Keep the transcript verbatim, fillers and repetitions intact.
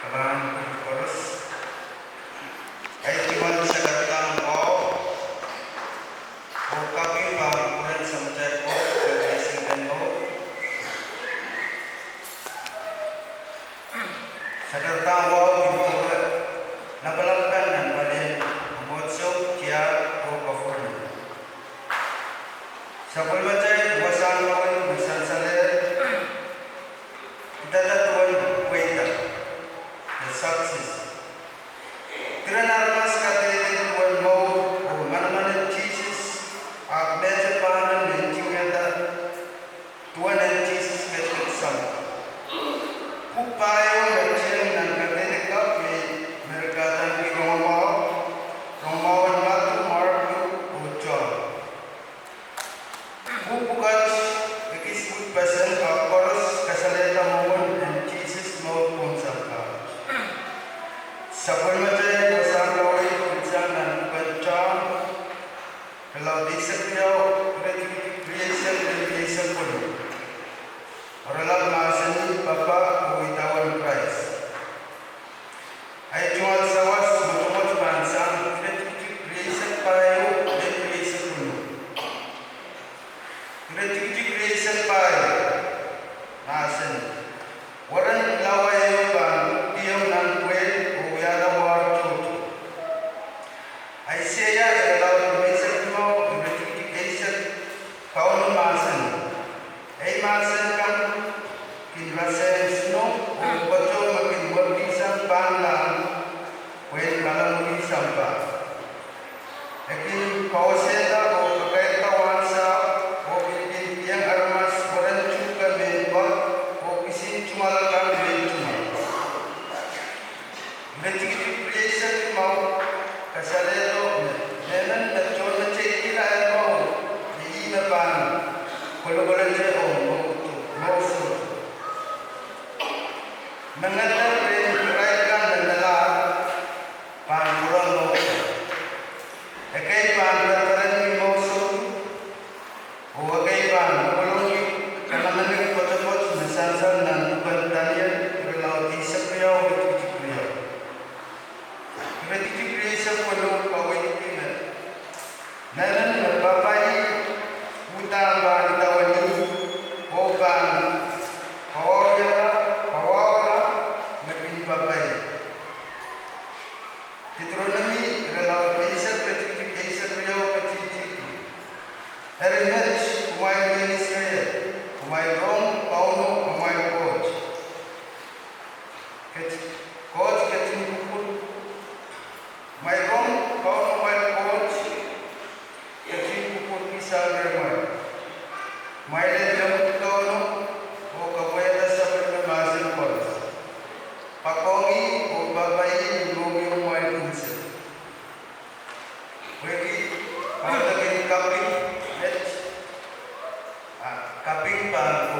Kalahngan koaros. Ahi tungoal sakadkala mwahu oh kaping pahn kupwuren Samatail Koht, President Lord. Sakadkala mwahu pil kupwure lapalap kan nan palien mwomwohdiso, tiahk oh government. Sapwellimatail wasahn kaweid me sansalehr kidada duwen pweida, the success. Kiren aramas kadehde duwen mour oh manaman en Sises, ahpw mehte pahn me ntingihada duwen en Sises ketiket sampah. Pwuhk pahieu me tieng nan kadehdehki kapw me re kadaniki rongamwahu, rongamwahu en Madiu, Mark, Luk, oh Sohn. Pwuhk pwukat ekis wihk pesen, ahpw koaros kasalehda mwomwen en Sises mour pohn sampah. Sapwellimatail wasahn kaweid pitsang nan pwuken Sohn, irelaud eisek riau, iretikitik rieisek, rieisek weneu. Oaralap mahsanih papah oh idawehn Krais. Ahi tungoal sawas mwotomwot pahn sang iretikitik rieisek pahieu, rieisek weneu. Iretikitik rieisek pahieu mahsanih: Weren pilawa ehu pahn pwukdiong nan pwehl oh wiahla war toutou. Aiseia irelaud limeisek limau, iretikitik eisek kauno mahsanih: Ei mahsen kan kin rasehng sino, oh pwoato me kin werkihsang pahnlahng pwehn kalamwurih sampah. E kin kawasehda oh kakairada wahnsahpw, oh pil kin kihong aramas weren tuhke mehn pwak, oh kisin tungoal akan mehn tungoal. Iretikitik rieisek limau kasalehdo me, mehmen me tohnmeteikihla eh mour, me ih me pahn kolokolete oh mour sohte. Mengehda rehn irail kan me melahr pahn pwurehng mour. Ekei pahn padapadahngki mour sohte, oh ekei pahn kolokol kanamenek pwetepwet me sansal nan pwuken Daniel, irelaud eisek riau, iretikitik riau. Iretikitik rieisek weneu kaweidki me, mehmen me papah ih uhdahn pahn idawehn ih, oh pahn kawahuiala, kawahuala me kin papah ih. Deuteronomi, irelaud eisek, iretikitik eisek riau, iretikitik: Eri met, kumwail mehn Israel, kumwail rong Kauno amwail Koht. Ket-, Koht ketin kupwur, kumwail rong Kauno amwail Koht ketin kupwurki sang rehmwail. Kumwail en leme Kauno oh kapwaiada sapwellime mahsen koaros. Poakohng ih oh papah ih ni mohngiong kumwail unsek. Pwehki kaudok en kaping, met, ah, kaping pahn